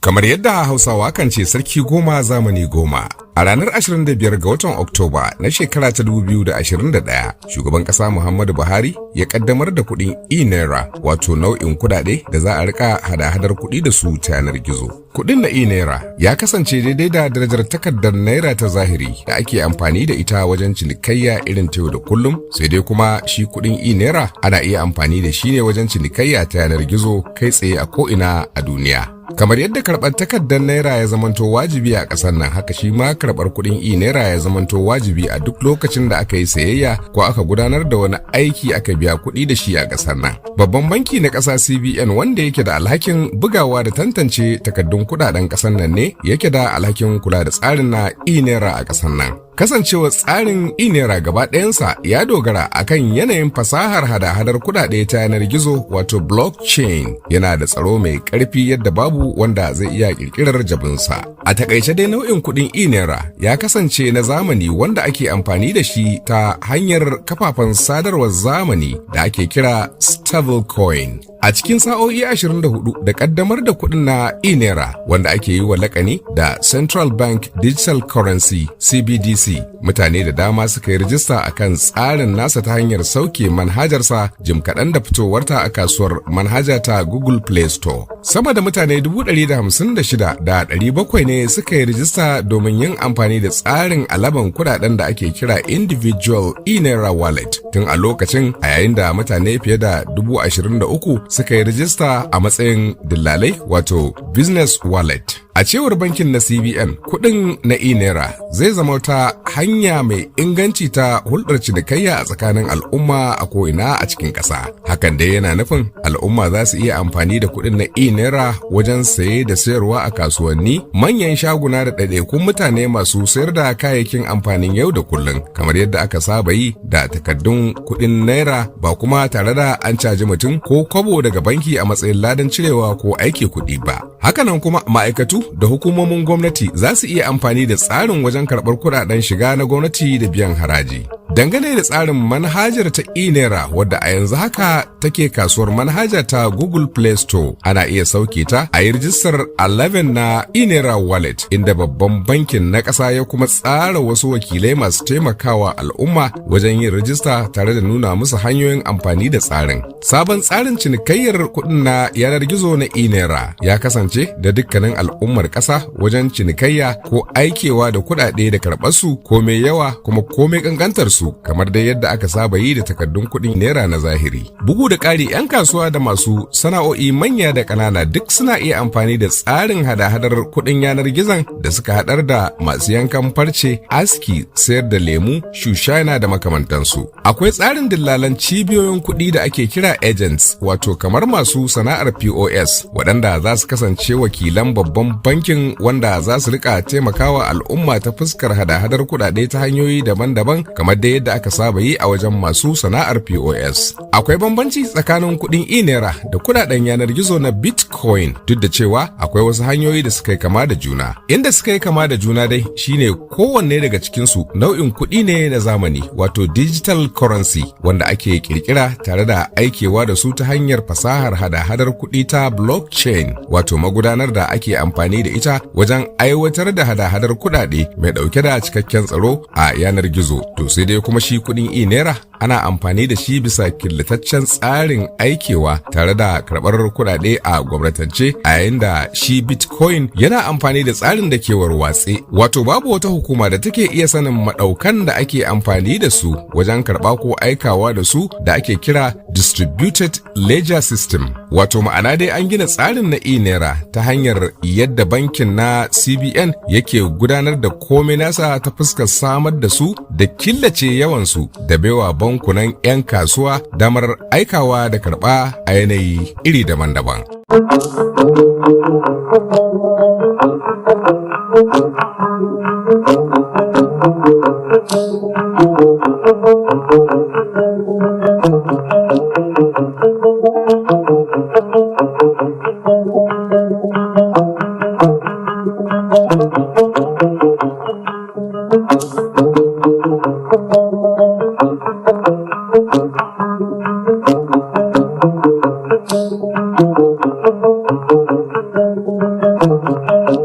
Kamar yadda Hausawa kan ce, sarki goma zamani goma. A ranar 25 ga watan Oktoba na shekara ta 2021, shugaban kasa Muhammadu Buhari ya kaddamar da kuɗin e-naira, wato nau'in kudade da za a rika hada-hadar kuɗi da su ta yanar gizo. Kuɗin na e-naira ya kasance daidai da darajar takardar naira ta zahiri da ake amfani da ita wajen cinikayya irin ta yau da kullum, sai dai kuma shi kuɗin e-naira ana iya amfani da shi ne wajen cinikayya ta yanar gizo kai tsaye a ko'ina a duniya. Kamar yadda karɓar takardar naira ya zamanto wajibi a ƙasar nan, haka shi ma karɓar kuɗin e-naira ya zamanto wajibi a duk lokacin da aka yi sayayya ko aka gudanar da wani aiki aka biya kuɗi da shi a ƙasar nan. Babban banki na ƙasa CBN, wanda yake da alhakin bugawa da tantance takardun kuɗaɗen ƙasar nan, ne yake da alhakin kula da tsarin na e-naira a ƙasar nan. Kasancewar tsarin e-naira gaba ɗayansa ya dogara akan yanayin fasahar hada-hadar kuɗaɗe ta yanar gizo, wato blockchain, yana da tsaro mai ƙarfi yadda babu wanda zai iya ƙirƙirar jabinsa. A takaice dai, nau'in kuɗin e-naira ya kasance na zamani wanda ake amfani da shi ta hanyar kafafen sadarwar zamani da ake kira stablecoin. A cikin sa'o'i 24 da kaddamar da kuɗin na e-naira, wanda ake yi wa lakani da Central Bank Digital Currency, CBDC, mutane da dama suka yi rijista akan tsarin nasa ta hanyar sauke manhajarsa jim kaɗan da fitowarta a kasuwar manhaja ta Google Play Store. Sama da mutane 156,700 ne suka yi rijista domin yin amfani da tsarin alaban kudaden da ake kira Individual e-Naira Wallet tun a lokacin, a yayin da mutane fiye da 23,000 suka yi rijista a matsayin dillalai, wato business wallet. A cewar bankin na CBN, kuɗin na e-naira zai zama wata hanya mai inganci ta hulɗar cinikayya a tsakanin al'umma a ko'ina a cikin ƙasa. Hakan dai yana nufin al'umma za su iya amfani da kuɗin na e-naira wajen saye da sayarwa a kasuwanni, manyan shaguna da ɗaiɗaikun mutane masu sayar da kayayyakin amfanin yau da kullum, kamar yadda aka saba yi da takardun kuɗin naira, ba kuma tare da an caji mutum ko kwabo daga banki a matsayin ladan cirewa ko aike kuɗi ba. Hakanan kuma ma'aikatu da hukumomin gwamnati za su iya amfani da tsarin wajen karɓar kuɗaɗen shiga na gwamnati da biyan haraji. Dangane da tsarin manhajar ta e-naira, wadda a yanzu haka take kasuwar manhaja ta Google Play Store, ana iya sauke ta a yi rijistar 11 na e-naira wallet, inda babban bankin na ƙasa ya kuma tsara wasu wakilai masu taimakawa al'umma wajen yin rijista tare da nuna musu hanyoyin amfani da tsarin. Sabon tsarin cinikayyar kuɗin na yanar gizo na e-naira ya kasance da dukkanin al'ummar ƙasa wajen cinikayya ko aikewa da kuɗaɗe da karɓarsu, komai yawa kuma komai ƙanƙantar su, kamar dai yadda aka saba yi da takardun kuɗin naira na zahiri. Bugu da ƙari, 'yan kasuwa da masu sana'o'i manya da ƙanana duk suna iya amfani da tsarin hada-hadar kuɗin yanar gizon da suka haɗar da masu yankan farce, aski, sayar da lemu, shushana da makamantansu. Akwai tsarin dillalan cibiyoyin kuɗi da ake kira agents, wato kamar masu sana'ar POS, waɗanda za su kasance wakilan babban bankin wanda za su rika taimakawa al'umma ta fuskar hada-hadar kuɗaɗe ta hanyoyi daban-daban, kamar da yadda aka saba yi a wajen masu sana'ar POS. Akwai bambanci tsakanin kuɗin e-naira da kuɗaɗen yanar gizo na Bitcoin, duk da cewa akwai wasu hanyoyi da suka yi kama da juna. Inda suka yi kama da juna dai shine kowanne daga cikinsu nau'in kuɗi ne na zamani, wato digital currency, wanda ake kirkira tare da aikewa da su ta hanyar fasahar hada-hadar kuɗi ta blockchain, wato magudanar da ake amfani da ita wajen aiwatar da hada-hadar kuɗaɗe mai ɗauke da cikakken tsaro a yanar gizo. To sai dai kuma shi kuɗin e-naira ana amfani da shi bisa killataccen tsarin aikewa tare da karɓar kuɗaɗe a gwamnatance, a yayin da shi Bitcoin yana amfani da tsarin da ke warwatse, wato babu wata hukuma da take iya sanin maɗaukan da ake amfani da su wajen karɓa ko aikawa da su, da ake kira distributed ledger system. Wato ma'ana dai, an gina tsarin na e-naira ta hanyar yadda bankin na CBN yake gudanar da komai nasa ta fuskar samar da su da killace yawansu da baiwa bankunan 'yan kasuwa damar aikawa da karɓa a yanayi iri daban-daban. Thank you.